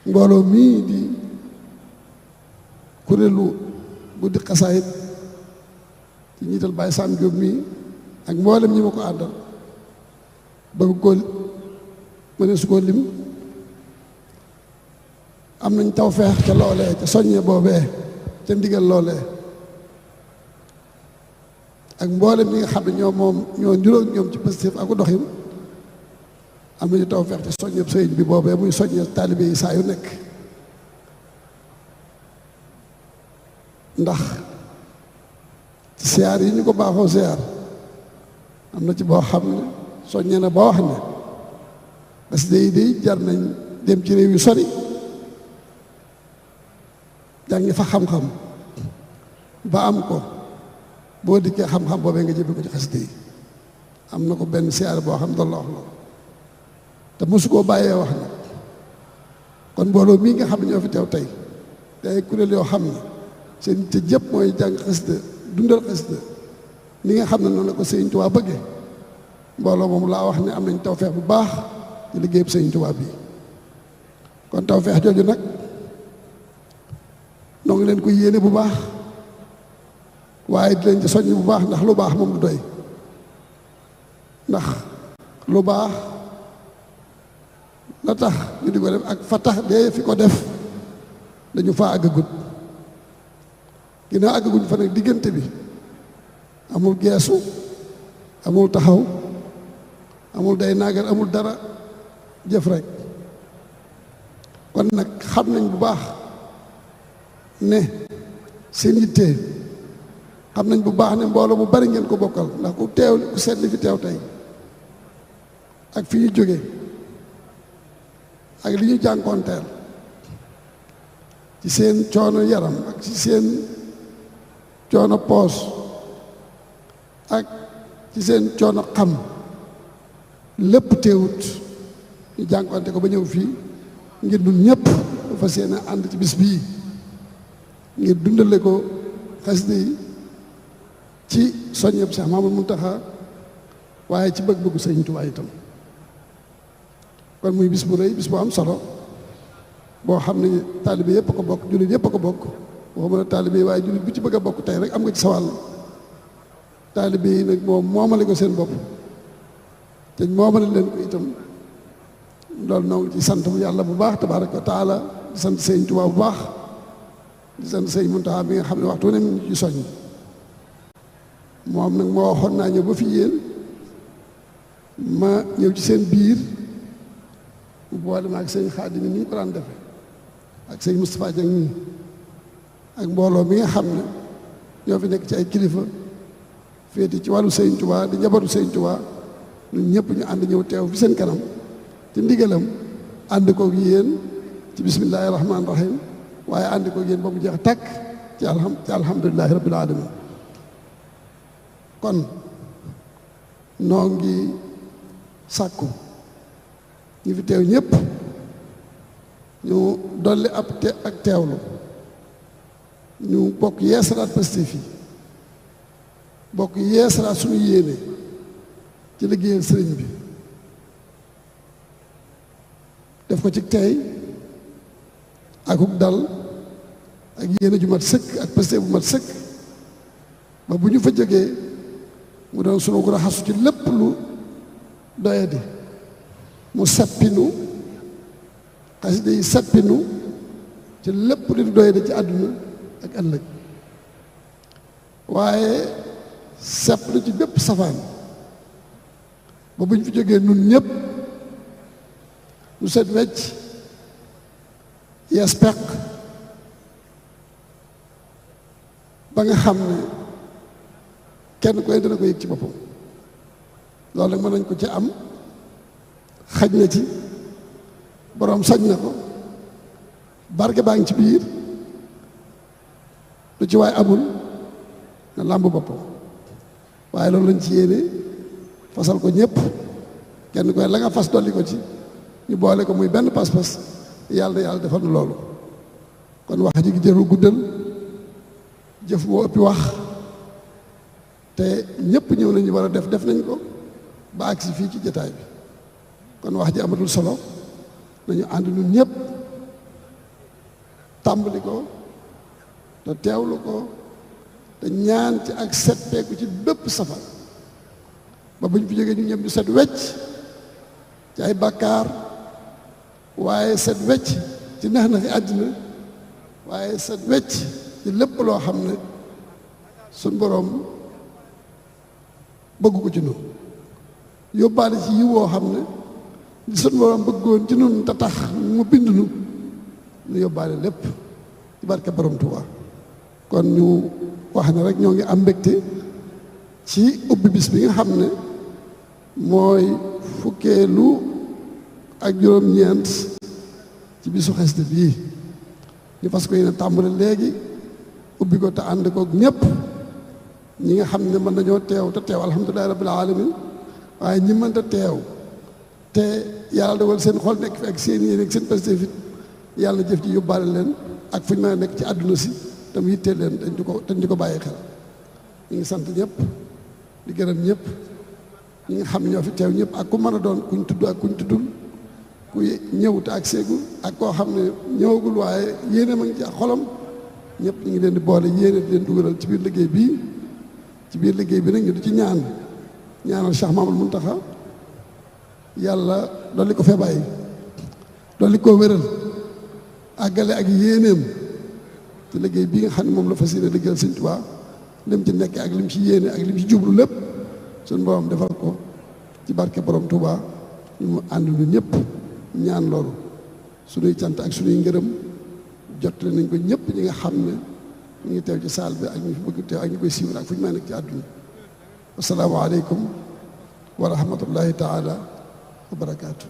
mbooloo mii di kuréelu guddi xasaayit ci njiital Baye Sam Diop mii ak mboolem ñi ma ko àndal bëgg ko mëne su ko lim am nañ tawfeex ca loolee ca soññe boobee ca ndigal loolee ak mboolem ñi nga xam ne ñoo niroog ñoom ci positif ak doxin am nañu tawfeex ca soññeb sëriñ bi boobee muy soññe taalibe yi saa yu nekk ndax ci siyaar yi ñu ko baaxoo siyaar am na ci boo xam ne soññe na ba wax ne xasida yi day jar nañ dem ci réew yu sori jàngi fa xam-xam ba am ko boo dikkee xam-xam boobee nga jëfe ko ci xasida yi am na ko benn siyaar boo xam doon la wax loolu te mosu koo bàyyee wax nag kon mbooloo mii nga xam ne ñoo fi teew tey te ay kuréel yoo xam ne seen te jëpp mooy jàng xasida dundal xasida ni nga xam ne noonu la ko Sëriñ Tuubaa bëggee mbooloo moom laa wax ne am nañ tawfeex bu baax ci liggéeyub Sëriñ Tuubaa bi kon tawfeex jooju nag noo ngi leen ko yéene bu baax waaye di leen ci soññ bu baax ndax lu baax moom du doy ndax lu baax la tax ñu di ko def ak fa tax dee fi ko def dañu faa àggagut ginnaaw àggaguñ fa nag diggante bi amul geesu amul taxaw amul day naagal amul dara jëf rek kon nag xam nañ bu baax ne seen yitte xam nañ bu baax ne mbooloo mu bari ngeen ko bokkal ndax ku teew ku seet li fi teew tey ak fi ñu jóge ak li ñu jànkoonteel ci seen coono yaram ak ci seen coono poos ak ci seen coono xam lépp teewut ñu jànkoonte ko ba ñëw fii ngir ñun ñëpp bu fas yéene ànd ci bis bii ngir dundale ko xasida yi ci soññeb Cheikh Mamadou Mountakha waaye ci bëgg-bëggu Sëriñ Tuubaa itam kon muy bis bu rëy bis bu am solo boo xam ne taalibe yëpp a ko bokk jullit yëpp a ko bokk waxuma ne taalibe yi waaye jullit bu ci bëgg a bokk tey rek am nga ci sa wàll taalibe yi nag moom moomale ko seen bopp te moomale leen ko itam loolu noo ngi ci sant bu yàlla bu baax tabaaraka wa taala di sant Sëriñ Tuubaa bu baax di sant Sëriñ Muntaxa bi nga xam ne waxtu ne ñu ci soññ moom nag moo waxoon naa ñëw ba fi yéen ma ñëw ci seen biir bu boole ma ak sëñ Xaadim ni ñu ko daan defe ak sëñ Moustapha Dieng nii ak mbooloo mi nga xam ne ñoo fi nekk ci ay kilifa féeti ci wàllu Sëriñ Tuubaa di njabootu Sëriñ Tuubaa ñun ñëpp ñu ànd ñëw teew fi seen kanam ci ndigalam ànd koog yéen ci bismillaahi rahmaani rahiim waaye ànd koog yéen ba mu jeex tàkk ci alhamdulilahi rabbil alamin kon noo ngi sàkku ñi fi teew ñëpp ñu dolli ak teewlu ñu bokk yeesalaat pastéef yi bokk yeesalaat suñu yéene ci liggéeyal sëriñ bi def ko ci tey akuk dal ak yéene ju mat sëkk ak pastéef bu mat sëkk ba bu ñu fa jógee mu doon sunu raxasu ci lépp lu doyadi mu seppinu xasida yi seppinu ci lépp lu doyadi ci àdduna ak ëllëg waaye seppinu ci bépp safaan ba bu ñu fi jógee nun ñëpp lu set wecc yees peq ba nga xam ne kenn koy dana ko yëg ci boppam loolu nag mën nañ ko ci am xaj na ci boroom sañ na ko barke baa ngi ci biir lu ci waay amul na làmb boppam waaye loolu lañ ci yéene fasal ko ñëpp kenn koy la nga fas dolli ko ci ñu boole ko muy benn pas-pas yàlla na yàlla defal na loolu kon wax ji gi jërul guddal jëf moo ëppi wax te ñëpp ñëw nañu war a def nañ ko ba agsi fii ci jataay bi kon wax ji amatul solo nañu ànd ñun ñëpp tàmbali ko te teewlu ko te ñaan ci ak setteeku ci bépp safar ba buñ fi jógee ñu ñëpp ñu set wecc ci ay bàkkaar waaye set wecc ci nax-naxi àddina waaye set wecc ci lépp loo xam ne suñ boroom bëgg ko ci nun yóbbaale ci yiw woo xam ne li suñ boroom bëggoon ci nun te tax mu bind nu yóbbaale lépp ci barke borom Tuubaa kon ñu wax ne rek ñoo ngi am mbégte ci ubbi bis bi nga xam ne mooy fukkeelu ak juróom-ñeent ci bisu xasida bii ñu fas ko yéene tàmbale léegi ubbi ko te ànd ko ñëpp ñi nga xam ne mën nañoo teew te teew alhamdulilahi rabbil alamin waaye ñi mënta teew te yàlla dogal seen xol nekk fi ak seen yéene ak seen pastéef it yàlla jëf ji yóbbaale leen ak fu ñu mën a nekk ci àdduna si tam yittee leen dañ di ko bàyyi xel ñu ngi sant ñëpp di gërëm ñëpp ñi nga xam ne ñoo fi teew ñëpp ak ku mën a doon kuñ tudd ak kuñ tuddul ku ñëw te ak seegul ak koo xam ne ñëwagul waaye yéene ma ngi ci ak xolam ñëpp ñu ngi leen di boole yéene di leen dugalal ci biir liggéey bii ci biir liggéey bi nag ñu di ci ñaanal Cheikh Mamadou Mountakha yàlla dolli ko fee bàyyi dolli koo wéral àggale ak yéeneem ci liggéey bii nga xam ne moom la fas yéene liggéeyal Sëñ Tuubaa lim ci nekk ak lim ci yéene ak lim ci jublu lépp suñu borom defal ko ci barke borom Tuubaa ñu mu ànd lu ñëpp ñaan loolu suñuy cant ak suñuy ngërëm jottali nañ ko ñëpp ñi nga xam ne ñu ngi teew ci saal bi ak ñu fi bëgg teew ak ñu koy siiwal ak fu ñu mën a nekk ci àdduna assalaamu aleykum wa rahmatullahi taala wa barakaatu.